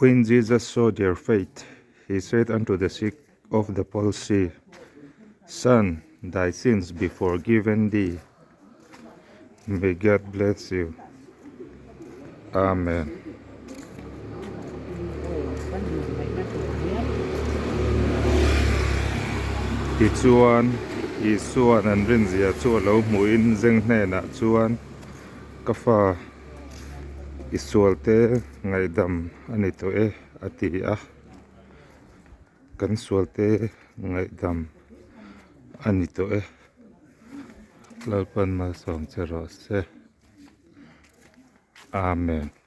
When Jesus saw their faith, he said unto the sick of the palsy, Son, thy sins be forgiven thee. May God bless you. Amen. Tichuan, Isua'n an rinzia chu a lo hmuhin zeng hnenah chuan, Ka fa, i sualte ngaihdam a ni tawh e, a ti a. Kan sualte ngaihdam a ni tawh e. Lalpan malsawm che rawh se. Amen.